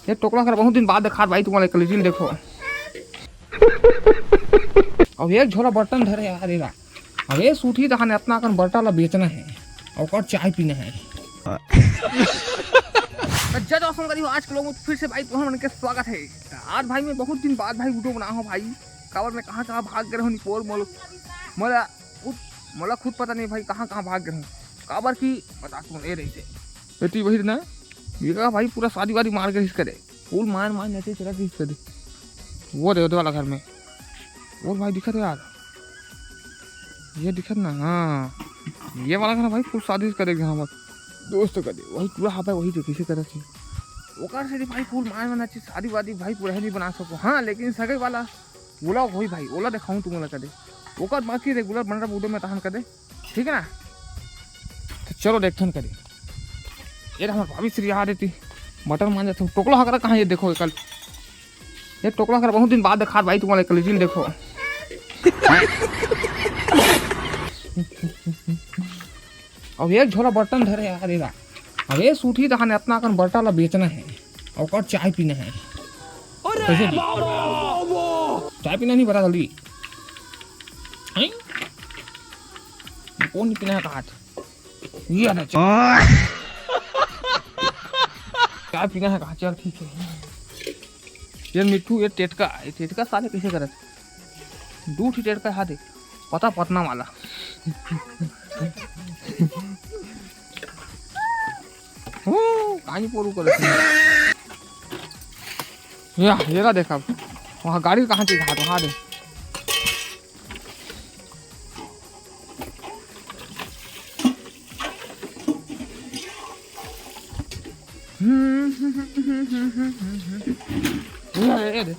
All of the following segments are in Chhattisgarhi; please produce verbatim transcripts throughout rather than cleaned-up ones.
ये टोकला कर बहुत दिन बाद देखात भाई तुम्हारे कलेजिल देखो। अब एक झोला बर्तन धरे यार एला। अब ये सूठी तहन इतना अकन बर्तन ला बेचना है। ओकर चाय पीना है। तो जय जोहार संगवारी हो, आज के vlog में फिर से भाई तुम्हारे मन के स्वागत है। आज भाई मैं बहुत दिन बाद भाई वीडियो बना हूँ भाई। काबर मैं कहाँ कहाँ भाग गए हूँ निपोर मोल। मोला खुद मोला खुद पता नहीं भाई कहाँ कहाँ भाग गए हूँ। काबर की बता तुम ए रही से। बेटी वही ना, ये का भाई पूरा शादी वादी मार के रिस करे। फूल मार मार नचे चला रिस करे। वो दे, वो दे वाला घर में। और भाई दिखत है यार, ये दिखत ना, हाँ, ये वाला घर भाई फूल शादी करे घर में। दोस्त का दे, वही पूरा हापा वही दे कैसे करे थी। ओकर से भाई फूल मार मार नचे शादी वादी भाई पूरा नहीं बना सको। हाँ, लेकिन सगे वाला ओला होई भाई, ओला देखाऊं तुमला कदे। ओकर बाकी रेगुलर बन रहा वीडियो में तहन कदे, ठीक है ना? तो चलो देखथन कदे। ये हमर भाभी श्री आ देती, मटर मान जाते टोकला हकरा कहाँ? ये देखो कल, ये टोकला हकरा बहुत दिन बाद देखात भाई तुम्हारे कलेजिल देखो। अब एक झोला बर्तन धरे यार एला। अब ये सूठी तहन इतना अकन बर्तन ला बेचना है, ओकर चाय पीना है। अरे कैसे पी? बाबा! चाय पीना नहीं बता जल्दी। हैं? कौन नहीं पीना है कहा? ये ना चाय। चाय पीना है कहा? चल ठीक है। ये मिट्ठू, ये टेटका, ये टेटका साले कैसे करत? दू ठी टेटका हा दे, पता पतना वाला। हूँ, कानी पोरू कर। या, ये रहा देखा, वहाँ गाड़ी कहाँ चीज हाथ, वहाँ दे। ये दे।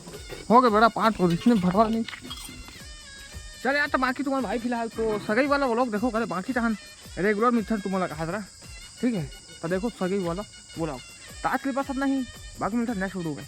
हो गए बेटा, पाँच हो, इसमें भरवा नहीं। चल यार, तो बाकी तुम्हारा भाई फिलहाल तो सगाई वाला व्लॉग देखो करे, बाकी तहन रेगुलर मिलथन तुम्हारा कहा जरा, ठीक है? तो देखो सगाई वाला व्लॉग, तो आज के लिए बस इतना ही, बाकी मिलता नेक्स्ट वीडियो में।